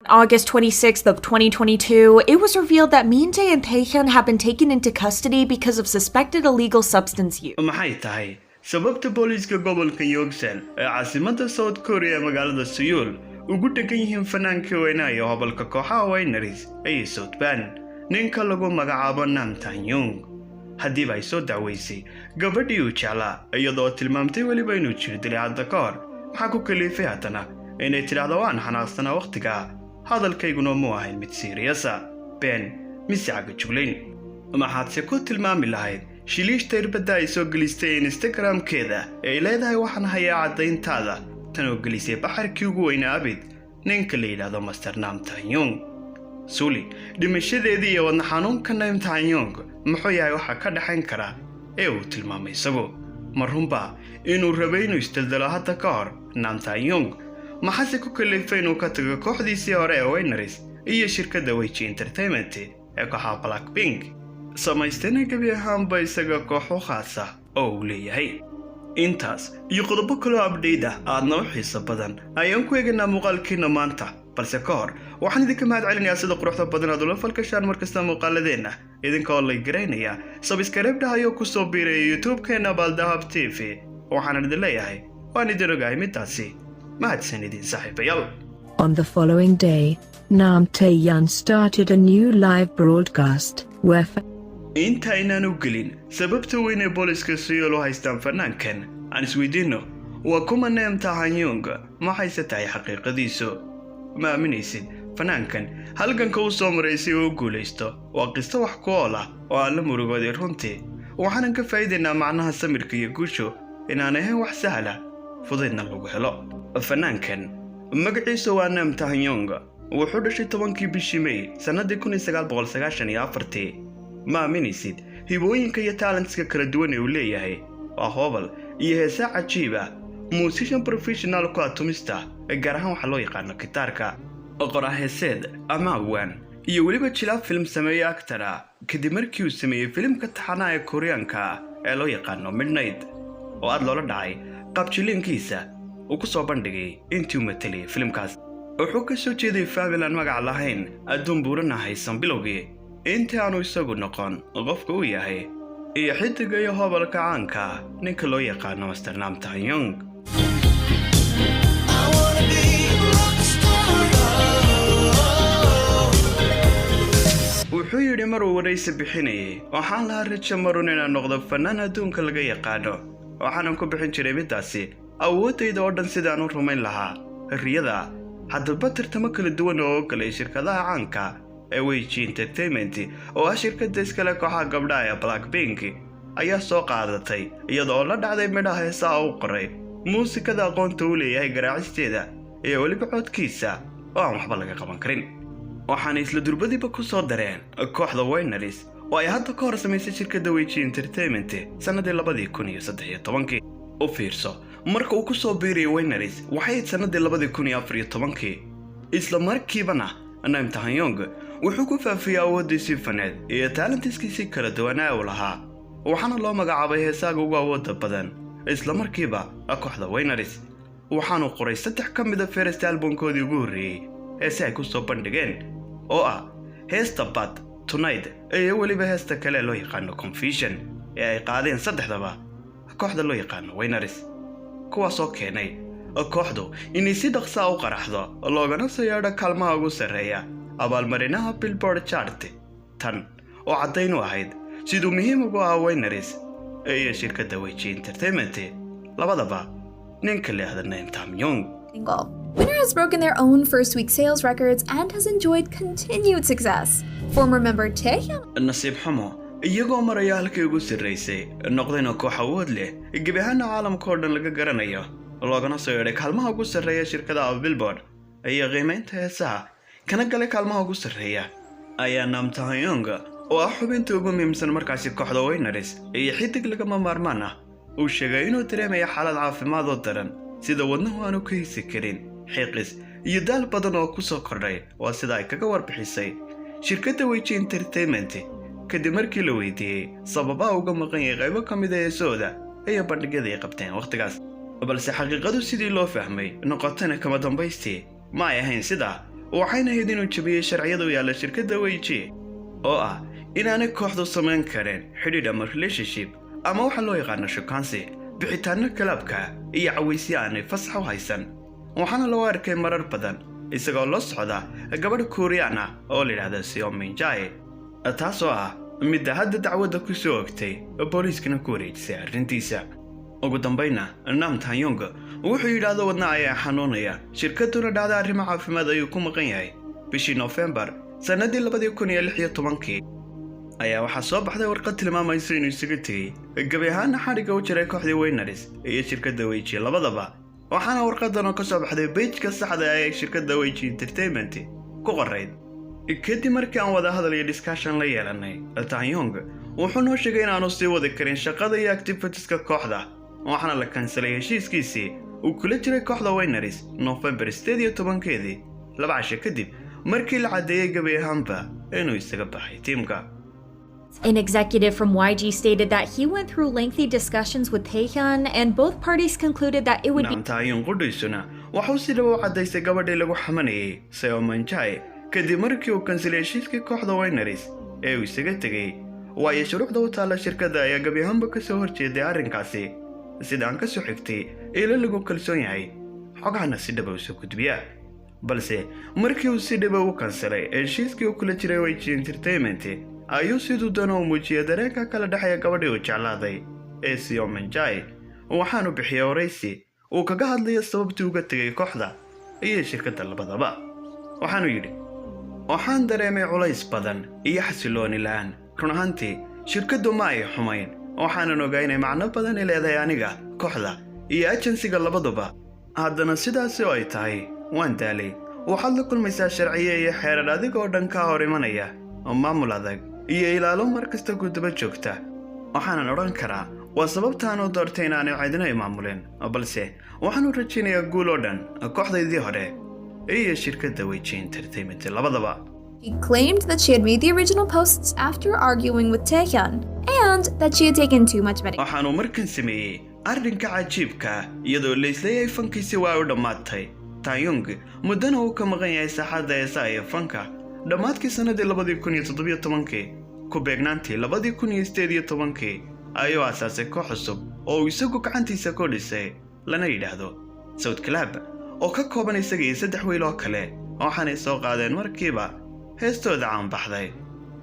August 26th of 2022, it was revealed that Minjae and Taehyun have been taken into custody because of suspected illegal substance use. Maxay tahay sababta booliiska gobolka Yongsan ee caasimadda South Korea ee magaalada Siyuul ugu dhegan yihiin fanaankii weynaa iyo hobalka kooxaha Winners ee Southban, ninka lagu magacaabo Nam Taeyong, haddiiba ay soo dacweysay gabadhii uu jeclaa, iyadoo tilmaamtay weliba inuu jiro dilay hadda ka hor? Maxaa ku kaliifay haddana inay tidhaahdo waan xanaaqsanaa wakhtigaa, hadalkayguna muu ahayn mid serious ah, been mise cagajuglayn? Maxaadse ku tilmaami lahayd shiliishta irbadda ay soo gelistay Instagram-keeda ee ay leedahay waxaan hayaa caddayntaada, tan oo gelisay baxarkii ugu weynaa abid ninka la yidhaahdo Master Nam Taeyong? Sulli dhimashadeedii iyo wadna xanuunka Nam Taeyong muxuu yahay waxaa ka dhexayn kara ee uu tilmaamay isagu? Ma runbaa inuu rabay inuu isdaldalo hadda ka hor Nam Taeyong? Maxaase ku kalifay inuu ka tago kooxdiisii hore ee Winners iyo shirkadda YG Entertainment ee kooxaha Blackpink, samaystayna gebi ahaanba isaga koox u khaasa oo uu leeyahay? Intaas iyo qodobo kaloo update ah aadna u xiiso badan ayaan ku eegaynaa muuqaalkiina maanta, balse ka hor waxaan idinka mahad celinayaa sida quruxda badan aad ula falgashaan markasta muuqaaladeenna, idinka oo lay garaynaya, subscribe dhahayoo kusoo biiraya YouTube-keenna Baaldahab TV. Waxaanan idin leeyahay waan idin ogahay middaasi. Mahadsan idin, saaxiibayaal. On the following day, Nam Taehyun started a new live broadcast, where Inta aynaan u gelin sababta weyn ee booliska Siyuul u haystaan fanaankan, aan isweydiinno: waa kuma Nam Taehyung? Maxayse tahay xaqiiqadiisu? Ma aaminaysid fanaankan halganka u soo maray si uu u guulaysto? Waa qiso wax ku ool ah oo aan la murugooday runtii. Waxaanan ka faa'iidaynaa macnaha samirka iyo guushu inaan ahayn wax sahla, fudaydna lagu helo. Fanaankan magaciisu waa Nam Taehyung. Wuxuu dhashay 10-kii bishii May sannadii 1994-ii. Ma aaminaysid hibooyinka iyo talentska kala duwan ee uu leeyahay. Waa hoobal iyo heesaa cajiib ah, musician professional ku atumista, gaar ahaan waxaa loo yaqaano gitaarka, qora heeseed ama awaan, iyo weliba jilaab film sameeye, actor ah, kadib markii uu sameeyey filimka taxanaha ee Koreanka ee loo yaqaano Midnight, oo aad loola dhacay qaabjiliinkiisa uu ku soo bandhigay intii uu matalayay filimkaas. Wuxuu ka soo jeeday family aan magac lahayn, adduun buurana haysan bilowgii, intii aanu isagu noqon qofka uu yahay iyo xidiga iyo hobalka caanka, ninka loo yaqaano Master Nam Taehyung. I wanna be a rock star. Wuxuu yidhi maruu waraysi bixinayay: "Waxaan lahaa rajo marun inaan noqdo fannaan adduunka laga yaqaano. Waxaanan ku bixin jiray middaasi awooddayda oo dhan sidaan u rumayn lahaa riyada." Haddaba tartamo kala duwan oo galay shirkadaha caanka ee YG Entertainment, oo ah shirkadda iskale kooxaha gabdhaha ee Blackpink, ayaa soo qaadatay, iyada oo la dhacday midhaha heesaha u qoray, muusikada aqoonta uu leeyahay garaacisteeda, iyo weliba codkiisa oo aan waxba laga qaban karin. Waxaana isla durbadiiba ku soo dareen kooxda Winners, oo ay hadda ka hor samaysay shirkadda YG Entertainment sannadii 2013-kii. U fiirso, marka uu ku soo biirayay Winners waxay ahayd sannadii 2014-kii. Isla markiibana Nam Taehyung wuxuu ku faafiyey awooddiisii faneed iyo talentskiisii kala duwanaa uu lahaa, waxaana loo magacaabay heesaaga ugu awoodda badan isla markiiba kooxda Winners. Waxaanu qoray saddex ka mida first albumkoodii ugu horreeyey heese ay ku soo bandhigeen, oo ah heesta Bad, Tonight iyo weliba heesta kale loo yaqaano Confession, ee ay qaadeen saddexdaba kooxda loo yaqaano Winners, kuwaasoo keenay kooxdu inay si dhaqsaa u qaraxdo, loogana soo yeedho kaalmaha ugu sarreeya abaalmarinaha Billboard chart, tan oo caddayn u ahayd siduu muhiim ugu ahaa Winners iyo shirkadda YG Entertainment labadaba ninka la yidhaahdo Nam Taehyung. Single. Winner has broken their own first week sales records and has enjoyed continued success. Former member Taehyung Nasiib xumo, iyagoo maraya halkii ugu sarraysay, noqdayna koox awood leh, gebi ahaana caalamka oo dhan laga garanayo, loogana soo yeedhay kaalmaha ugu sarreeya shirkadaha Billboard iyo qiimaynta heesaha, kana galay kaalmaha ugu sarreeya, ayaa Nam Taehyung, oo ah xubinta ugu muhiimsan markaasi kooxda Winners iyo xidig lagama maarmaan ah, uu sheegay inuu dareemaya xaalad caafimaad oo daran, sida wadnuhu aanu ka hisi karin, xiiqis iyo daal badan oo ku soo kordhay. Waa sida ay kaga warbixisay shirkadda YG Entertainment kadib markii la weydiiyey sababaha uga maqan yahay qaybo ka mid a heesooda iyo bandhigyada ay qabteen wakhtigaas. Balse xaqiiqadu sidii loo fahmay noqotana kama dambaystii ma ay ahayn sidaa. Waxayna ahayd inuu jabiyey sharciyada u yaalla shirkadda YG, oo ah inaanay kooxdu samayn karin xidhiidh ama relationship ama waxa loo yaqaano shukaansi, bixitaano clubka iyo cawaysyo aanay fasax u haysan. Waxaana loo arkay marar badan isagoo la socda gabadh Kuuriyaan ah oo la yidhaahda Seo Minjae, taasoo ah midda hadda dacwadda ku soo ogtay, booliiskana ku wareejisay arrintiisa. Ugu dambayna Nam Taeyong wuxuu yidhaahdo wadna ayaa xanuunaya, shirkaduna dhacda arrimo caafimaad ayuu ku maqan yahay. Bishii Nofembar sannadii 2016-kii ayaa waxaa soo baxday warqad tilmaamaysa inuu isaga tegey gebi ahaana xadhigga u jiray kooxdii Winners iyo shirkadda YG labadaba. Waxaana warqadan oo ka soo baxday pageka saxda ee shirkadda YG Entertainment ku qorayd: "Kadib markii aan wada hadal iyo discussion la yeelanay Taeyong, wuxuu noo sheegay inaanu sii wadi karin shaqada iyo activitieska kooxda, waxaana la kansalay heshiiskiisii uu kula jiray kooxda Winners Nofembar 18-keedii, 2 casho kadib markii la caddeeyey gebi ahaanba inuu isaga baxay tiimka." An executive from YG stated that he went through lengthy discussions with Taehyun, and both parties concluded that it would be Nam Taeyong qudhaysuna waxuu si dhaba u caddaystay gabadhii lagu xamanayay, Seo Minjae, kadib markii uu kansilay heshiiskii kooxda Winners ee uu isaga tegey, waayo shuruucda u taalla shirkadda ayaa gebi ahaanba ka soo horjeeday arrinkaasi, sida aan ka soo xigtay ilo lagu kalsoon yahay, xogahana si dhaba u soo gudbiya. Balse markii uu si dhaba u kansalay heshiiskii uu kula jiray YG Entertainment, ayuu siduu doono u muujiyay dareenka kala dhexeeya gabadhii uu jeclaaday ee Seo Minjae. Waxaanu bixiyay waraysi uu kaga hadlaya sababtii uga tegay kooxda iyo shirkadda labadaba. Waxaanu yidhi: "Waxaan dareemay culays badan iyo xasilooni la'aan. Run ahaantii, shirkaddu ma ay xumayn, waxaanan ogaa inay macno badani leedahay aniga, kooxda iyo agencyga labaduba. Haddana sidaasi oo ay tahay, waan daalay. Waxaad la kulmaysaa sharciye iyo xeerar adiga oo dhan kaa hor imanaya, maamul adag iyo ilaalo mar kasta ku daba joogta. Waxaanan odhan karaa waa sababtaanu doortay inaanay cidina maamulin. Balse waxaanu rajaynayaa guul oo dhan kooxdaydii hore iyo shirkadda YG Entertainment labadaba." She claimed that she had made the original posts after arguing with Taehyun and that she had taken too much medication. Waxaanu markan sameeyey arrinka cajiibka, iyadoo laisleeyahay fankiisi waa u dhammaatay Taeyong, muddana uu ka maqan yahay saaxadda heesaha iyo fanka. Dhammaadkii sannadii 2017-kii, ku beegnaantii 2018-kii, ayuu aasaasay koox cusub oo uu isagu gacantiisa ku dhisay, lana yidhaahdo South Club, oo ka kooban isaga iyo saddex wiil oo kale. Waxaanay soo qaadeen markiiba heestooda caanbaxday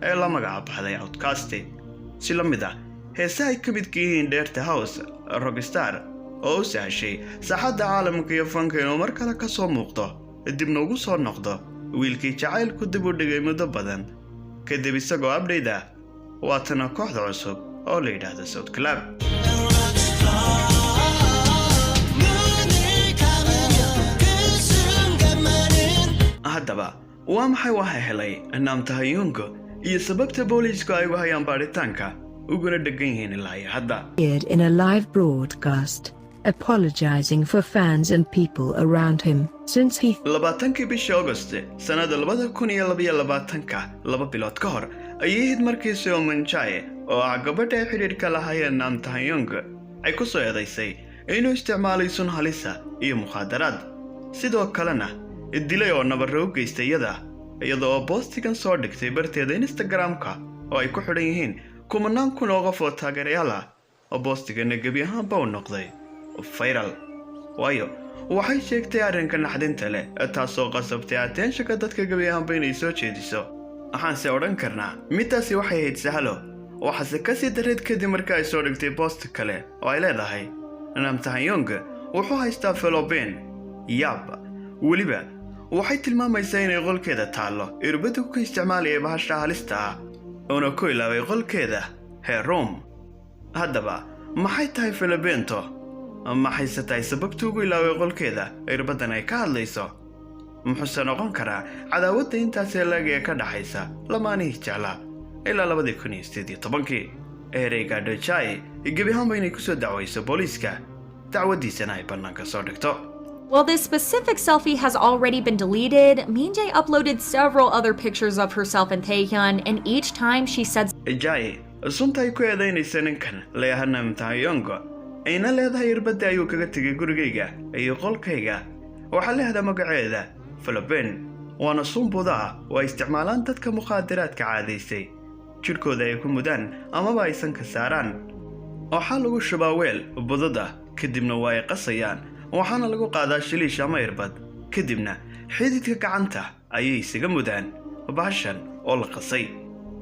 ee la magaca baxday Outcast, si la mid ah heese ay ka midka yihiin Dirty House, Rockstar, oo u sahashay saaxadda caalamka iyo fanka inuu mar kale ka soo muuqdo, dibna ugu soo noqdo wiilkii jacaylku dib u dhigay muddo badan kadib, isagoo update ah. Waatana kooxda cusub oo la yidhaahdo South Club. 눈을 감으면 그 순간만은 Haddaba waa maxay waxa helay Nam Taeyong iyo sababta booliisku ay ugu hayaan baadhitaanka uguna dhegan yihiin ilaa iyo hadda? Appeared in a live broadcast, apologizing for fans and people around him, since he 20-kii bishii Agost sannada 2022-ka, 2 bilood ka hor, ayay ahayd markii Seo Minjae, oo ah gabadha ay xidhiidhka lahaayeen Nam Taeyong, ay ku soo eedaysay inuu isticmaalay sun halisa iyo mukhaadaraad, sidoo kalena dilay oo nabarro u geystay iyada oo boostigan soo dhigtay barteeda Instagram-ka oo ay ku xidhan yihiin kumanaan kun oo qof oo taageerayaal ah, oo boostigana gebi ahaanba u noqday viral, waayo waxay sheegtay arrinka naxdinta leh, taasoo qasabtay attentionka dadka gebi ahaanba inay soo jeediso. Waxaanse odhan karnaa midtaasi waxay ahayd sahlo. Waxaase kasii dareed kadib marka ay soo dhigtay boost kale oo ay leedahay Nam Taeyong wuxuu haystaa Philopin. Yaab weliba, waxay tilmaamaysaa inay qolkeeda taallo irbadu ku isticmaalaya bahasha halista ah, uuna ku ilaabay qolkeeda her room. Haddaba maxay tahay Philopinto? Maxayse tahay sababta ugu ilaaway qolkeeda irbadan ay ka hadlayso? Muxuuse noqon karaa cadaawadda intaasee laag ee ka dhaxaysa lamaanihii jeclaa ilaa 2018-kii ereyga dhojai gebi ahaanba inay kusoo dacwayso booliiska, dacwaddiisana ay bannaanka soo dhigto? While this specific selfie has already been deleted, Minjae uploaded several other pictures of herself and Taehyun, and each time she said Jai sunta ay ku eedaynaysa ninkan leeyaha Nam Taeyong, ayna leedahay irbadda ayuu kaga tegay gurigayga iyo qolkayga, waxaa leehdaa magaceeda Philopin. Waana sun buda ah oo ay isticmaalaan dadka mukhaadaraadka caadaystay, jidhkooda ay ku mudaan amaba ay sanka saaraan. Waxaa lagu shubaa weel budada, kadibna waa ay qasayaan, waxaana lagu qaadaa shiliish ama irbad, kadibna xididka gacanta ayay isaga mudaan bahashan oo la qasay,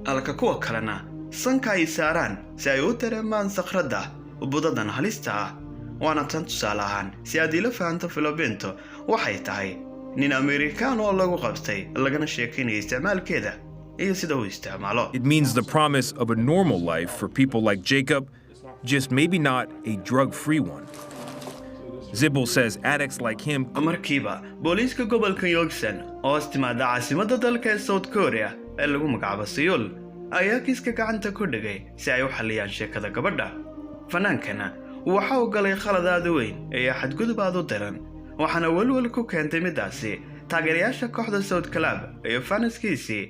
halka kuwa kalena sanka ay saaraan si ay u dareemaan sakradda budadan halista ah. Waana tan tusaale ahaan, si aad ila fahanto Filobinto waxay tahay nin Amerikaan oo lagu qabtay, lagana sheekaynaya isticmaalkeeda iyo sida uu isticmaalo. It means the promise of a normal life for people like Jacob, just maybe not a drug free one. Zibble says addicts like him Markiiba booliiska gobolka Yongsan oo hoos timaada caasimadda dalka ee South Korea ee lagu magacaabo Siyuul ayaa kiiska gacanta ku dhigay si ay u xalliyaan sheekada gabadha. Fanaankana waxa uu galay khalad aad u weyn iyo xadgudub aad u daran, waxaana welwel ku keentay middaasi taageerayaasha kooxda South Club iyo fans-kiisii,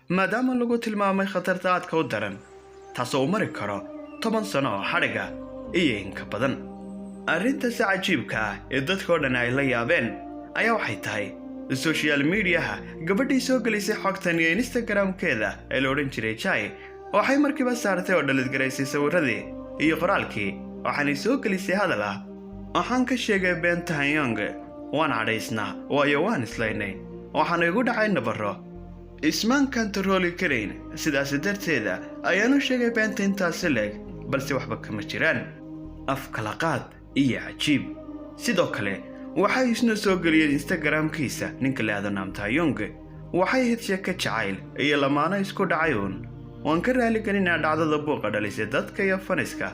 maadaama lagu tilmaamay khatarta aadka u daran, taasoo uu mari karo 10 sano oo xadhiga iyo inka badan. Arrintaasi cajiibka ah ee dadka oo dhan ay la yaabeen ayaa waxay tahay social media-ha gabadhii soo gelisay xogtan iyo Instagram-keeda ee la odhan jiray Jai waxay markiiba saartay oo delete garaysay sawirradii iyo qoraalkii, waxaanay soo gelisay hadal ah: "Waxaan ka sheegay beenta Hanyong, waan cadhaysnaa, waayo waan islaynay, waxaana igu dhacay nabaro, ismaan kantarooli karayn, sidaasi darteeda ayaanu sheegay beenta intaasi leeg, balse waxba kama jiraan." Af kala qaad iyo cajiib. Sidoo kale waxay isna soo geliyeen Instagram-kiisa ninka la Nam Taeyong: "Waxay ahayd sheeko jacayl iyo lamaano isku dhacay uun. Waan ka raaligelinaa dhacdada buuqa dhalisay dadka iyo fans-ka.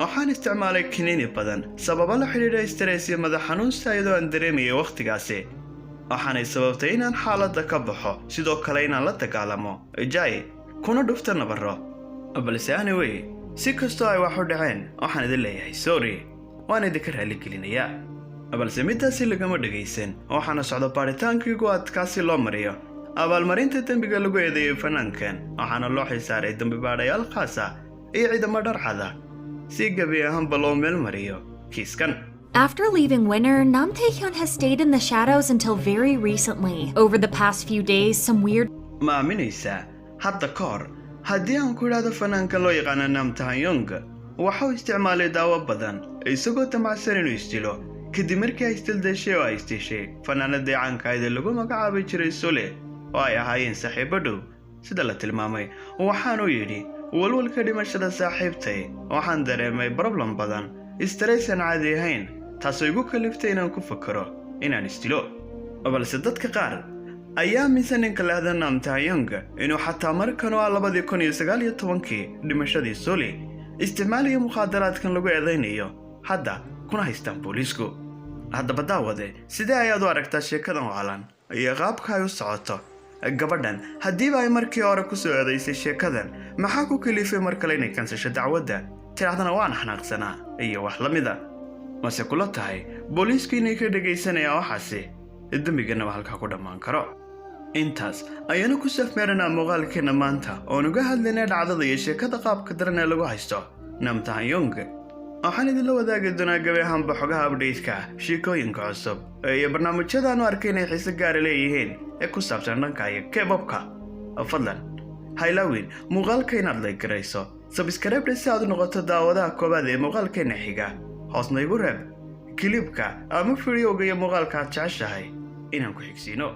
Waxaan isticmaalay kiniini badan sababo la xidhiidha stress iyo madax xanuunsa iyadoo aan dareemayay wakhtigaasi, waxaanay sababtay inaan xaaladda ka baxo, sidoo kale inaan la dagaalamo Jai kuna dhufta nabaro. Balse anyway, si kastoo ay wax u dhaceen, waxaan idin leeyahay sorry, waan idinka raaligelinayaa." Balse middaasi lagama dhagaysan, waxaana socda baaritaankii ugu adkaasi loo mariyo abaalmarinta dembiga lagu eedeeyey fanaankan, waxaana loo xilsaaray dembi baadhayaal khaas ah iyo ciidamo dharcada si gebi ahaanba loo meel mariyo kiiskan. After leaving Winner, Nam Tae-hyun has stayed in the shadows until very recently. Over the past few days, some weird Ma aaminaysaa hadda ka hor haddii aan ku idhaahdo fanaanka loo yaqaano Nam Taeyong waxa uu isticmaalay daawo badan isagoo damacsan inuu isdilo kadib markii ay isdildashay oo ay isdishay fanaanadii caanka ahayd ee lagu magacaabi jiray Sule oo ay ahaayeen saaxiibo dhow sida la tilmaamay? Waxaanuu yidhi: "Walwalka dhimashada saaxiibtay, waxaan dareemay problem badan, stress aan caadi ahayn, taasoo igu kaliftay inaan ku fakaro inaan isdilo." Balse dadka qaar ayaa aaminsan ninka lahda Nam Taeyong inuu xataa markan oo ah 2019-kii dhimashadii Suli isticmaalaya mukhaadaraadkan lagu eedaynayo hadda kuna haystaan booliisku. Haddaba daawade, sidee ayaad u aragtaa sheekadan waalan iyo qaabka ay u socoto? Gabadhan haddiiba ay markii hore ku soo eedaysay sheekadan, maxaa ku kalifay mar kale inay cancel-sho dacwadda, tidhahdana waan xanaaqsanaa iyo wax la mida? Mase kula tahay booliisku inay ka dhegaysanayaan waxaasi, dembigana waa halkaa ku dhammaan karo? Intaas ayaanu ku safmeeranaa muuqaalkeena maanta oon uga hadlaynay dhacdada iyo sheekada qaabka daran ee lagu haysto Nam Taeyong. Waxaan idinla wadaagi doonaa gabi ahaanba xogaha update-ka, sheekooyinka cusub iyo barnaamijyadaanu arkay inay xiise gaara leeyihiin ee ku saabsan dhanka iyo K-pop-ka. Fadlan ha ilaawin muuqaalka inaad like garayso, subscribe si aad u noqoto daawadaha koowaad ee muuqaalkeena xiga. Hoosna igu reeb clip-ka ama video-ga iyo muuqaalka aad jeceshahay inaan ku xigsiino.